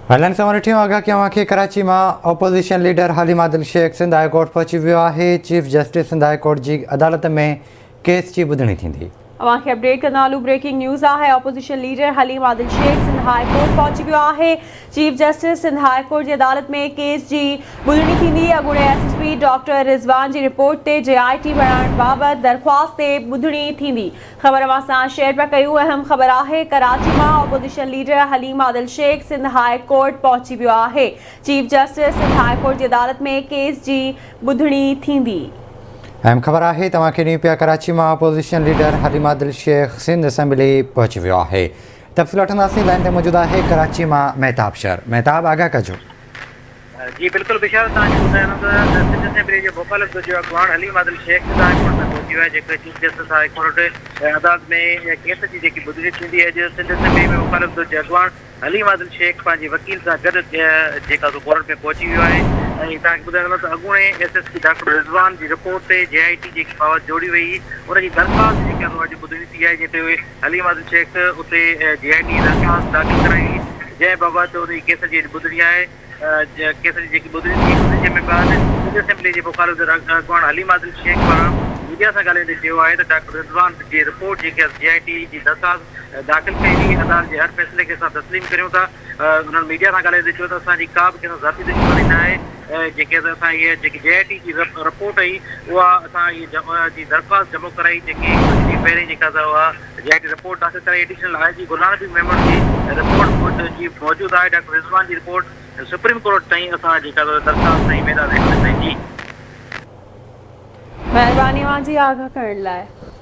Headlines سان ورٺيون آگاهه ڪيون اوهان کي ڪراچي مان opposition leader Haleem Adil Sheikh Sindh high court پهچي ويو آهي chief justice Sindh high court جي عدالت ۾ ڪيس جي ٻڌڻي ٿيندي. اوهان کي اپڊيٽ ڪندا هلون بريڪنگ نيوز آهي opposition leader Haleem Adil Sheikh Sindh high court پهچي ويو آهي chief justice Sindh high court جي عدالت ۾ ڪيس جي ٻڌڻي ٿيندي اڳوڻي S S P doctor Rizwan جي رپورٽ تي جي آء ٽي بڻائڻ بابت درخواست تي ٻڌڻي ٿيندي خبر اوهان سان شيئر پيا ڪيون اهم خبر آهي ڪراچي مان opposition leader Haleem Adil Sheikh Sindh high court پهچي ويو آهي chief justice Sindh high court جي عدالت ۾ ڪيس جي ٻڌڻي ٿيندي. اهم خبر آهي توهان کي ڏيون پيا ڪراچي مان opposition leader Haleem Adil Sheikh Sindh assembly پهچي ويو آهي تفصيل وٺنداسين لائين تي موجود آهي ڪراچي مان مهتاب شر مهتاب آگاهه ڪجو. جي بلڪل بشار توهان کي ٻڌايان ته سنڌ اسيمبلي جو مخالف ڌر جو اڳواڻ حليم عادل شيخ سنڌ هاء ڪورٽ ۾ پهچي ويو آهي جيڪو چيف جسٽس هاء ڪورٽ عدالت ۾ ڪيس جي جيڪي ٻڌڻي ٿيندي اڄ سنڌ اسيمبلي ۾ مخالف ڌر جي اڳواڻ حليم عادل شيخ پنهنجي وڪيل سان گڏ جيڪا سو ڪورٽ ۾ پهچي ويو آهي ۽ توهان کي ٻڌايان ته اڳوڻي S S P doctor Rizwan جي رپورٽ تي جي آء ٽي جيڪي بابت جوڙي وئي هئي ان جي درخواست جيڪا سو اڄ ٻڌڻي ٿي آهي جنهن تي حليم عادل شيخ اتي جي آء ٽي جي درخواست داخل ڪرائي هئي جنهن بابت ان جي ڪيس جي اڄ ٻڌڻي آهي ڪيس جي جيڪي ٻڌڻي ٿي ان جي ۾ بعد سنڌ اسيمبلي جي مخالف ڌر اڳواڻ حليم عادل شيخ پاران ميڊيا سان ڳالهائيندي چيو آهي ته ڊاڪٽر رضوان جي رپورٽ جيڪي جي آء ٽي جي درخواست داخل ڪئي هئي عدالت جي هر فيصلي کي اسان تسليم ڪريون ٿا انهن ميڊيا سان ڳالهائيندي چيو ته اسان جي ڪا به ڪنهن سان ذاتي دشمني نه آهي جيڪي اسان هيء جيڪي جي آء ٽي جي رپورٽ هئي اها اسان هيء جي درخواست جمع ڪرائي جيڪي ڪجهه ڏينهن پهرين جيڪا سا اها جي آء ٽي رپورٽ داخل ڪرائي ايڊيشنل I جي غلام نبي ميمڻ جي رپورٽ جي موجود آهي ڊاڪٽر رضوان جي رپورٽ سپريم ڪورٽ تائين اسان جيڪا سا درخواست تائين وينداسين تائين جي. مهرباني اوهان جي آگاهه ڪرڻ لاء.